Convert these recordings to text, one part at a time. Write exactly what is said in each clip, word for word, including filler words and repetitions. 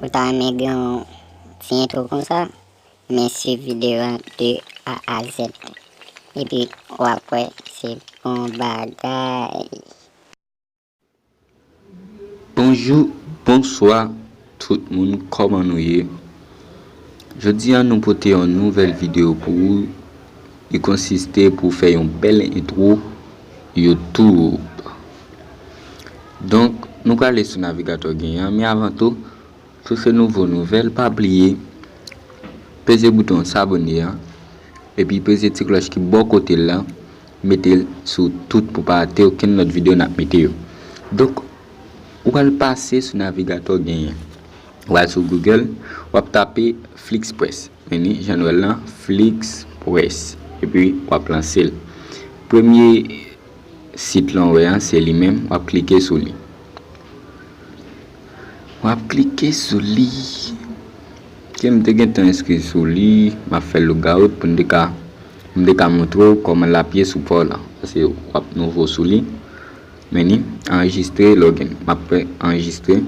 Ou ta renmen gen yon ti entwo konsa? Men swiv videyo a de A a Z. Epi w ap wè se bon bagay. Bonjou, bonswa tout moun, kòman nou ye? Jodi a nou pote yon nouvèl videyo pou ou. Li konsiste pou fè yon bèl entwo YouTube. Donk, nou prale sou navigatè w genyen an, men avan tou, si w se nouvo nouvèl, pa bliye peze bouton sabone an, epi peze ti klòch ki bò kote l la, mete l sou tout pou pa rate okenn lòt videyo n ap mete yo. Donk, ou pral pase sou navigatè w genyen. W al sou Google, w ap tape FlixPress. Men ni, jan nou wè l lan, FlixPress. Epi, w ap lanse l. Premye sit lan w wè an, se li menm, w ap klike sou li. W ap klike sou li. Ke m te gentan enskri sou li, m ap fè logout pou m te ka, m te ka montre w kòman l ap ye sou pa w lan. Paske w ap nouvo sou li. Men ni, anrejistre login. M ap fè anrejistre.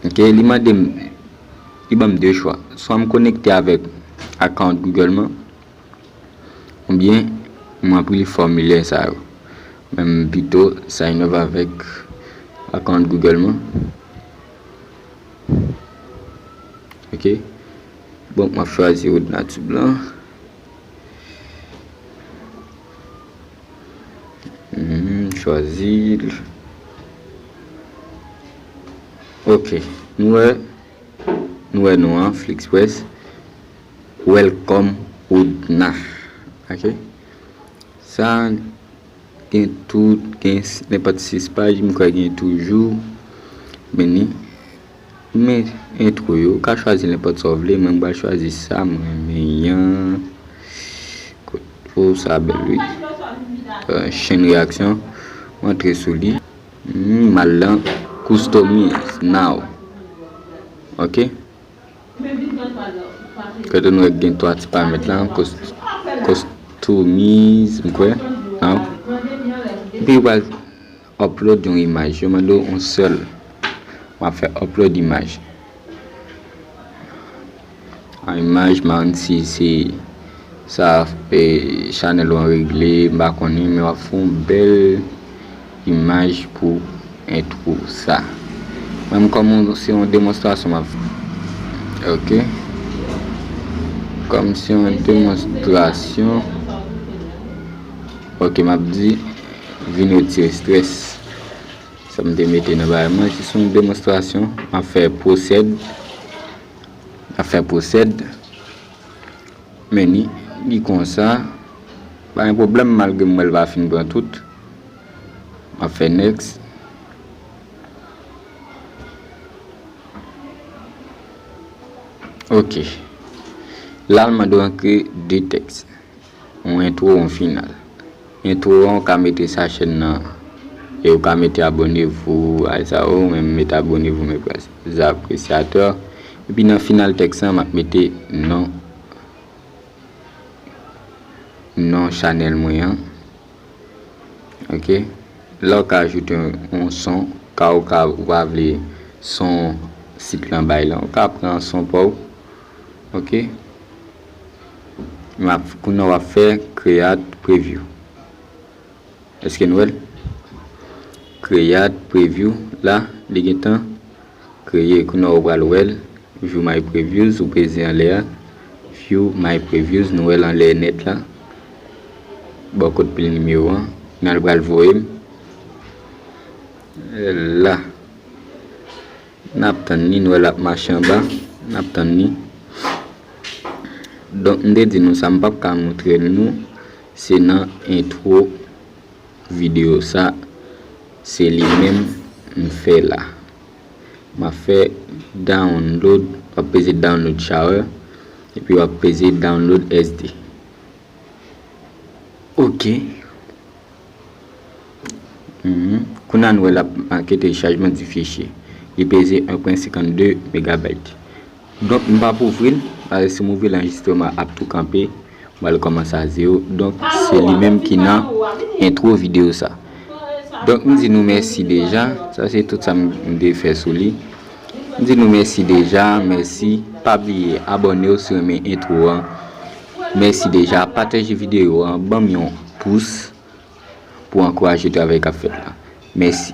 Ok, li mande m, li ban m de chwa. Swa m konekte avèk account Google mwen, oubyen m ranpli fòmilè sa yo. Men m pito sign up avèk account Google mwen. Ok. Bon, m ap chwazi wout natif lan. Mhm, chwazi l. Ok. Nou wè, nou wè non an, FlixPress. Welcome Udna. Ok. Sa gen tout, gen s-, nenpòt sis paj, m kwè gen toujou. Men ni, men entwo yo, ou ka chwazi nenpòt sa w vle, mwen m pral chwazi sa, m renmen an. Kot, oh, sa bèl, wi. Euh, chaîne réaction, m antre sou li. Hmm, m al lan, customize now. Ok. Kote nou wè gen twa ti paramèt la, cus-, customize, m kwè. Nan. Epi w pral upload yon imaj. Yo mande w yon sèl. W ap fè upload imaj. An imaj, m pa konn si se sa, e, chanèl ou an regle, m pa konnen, men w ap fè yon bèl imaj pou entwo sa. Mwen, kòm se yon demonstrasyon m ap fè. Ok. Kòm se yon demonstrasyon, ok, m ap di, vin retire strès. Sa m te mete nan bagay mwen, se yon demonstrasyon. M ap fè pwosèd. M ap fè pwosèd. Men ni, li konsa. Pa gen pwoblèm, malgre m wè l pa fin pran tout. M ap fè next. Ok. La, l mande w ankri de tèks. Yon entwo, yon final. Entwo an, ou ka mete sa chèn nan. E ou ka mete abonnez-vous, ay sa yo, men m mete abonnez-vous, mes appréciateurs. Epi nan final tèks lan, m ap mete non, non chanèl mwen an. Ok. La, ou ka ajoute yon, yon son, ka ou ka, ou pa vle son sit lan bay lan. Ou ka pran son pa w. Ok. M ap, kounye a w ap fè create preview. Èske nou wè l? Create preview la, li gentan kreye. Kounye a w pral wè l. View my previews, ou peze anlè a. View my previews, nou wè l anlè nèt la. Bò kot pil nimewo an. Kounye a l pral voye m. La. N ap tann li, nou wè l ap mache anba. N ap tann li. Donk, m te di nou sa, m p ap ka montre l nou. Se nan entwo videyo sa, se li menm m fè la. M ap fè download, w ap peze download shower, epi w ap peze download S D. Ok. Mhm. Kounye a nou wè l ap make telechajman di fichye. Li peze en pwen senkannde megabayt. Donk, m p ap ouvri l, paske si m ouvri l, anrejistreman ap tou kanpe, m pral kòmanse a zewo. Donk, se li menm ki nan entwo videyo sa. Donk, m di nou mèsi deja. Sa se tout sa m, m te fè sou li. M di nou mèsi deja, mèsi. Pa bliye abòne w si w renmen entwo an. Mèsi deja. Pataje videyo an, ban m yon pous pou ankouraje travay k ap fèt la. Mèsi.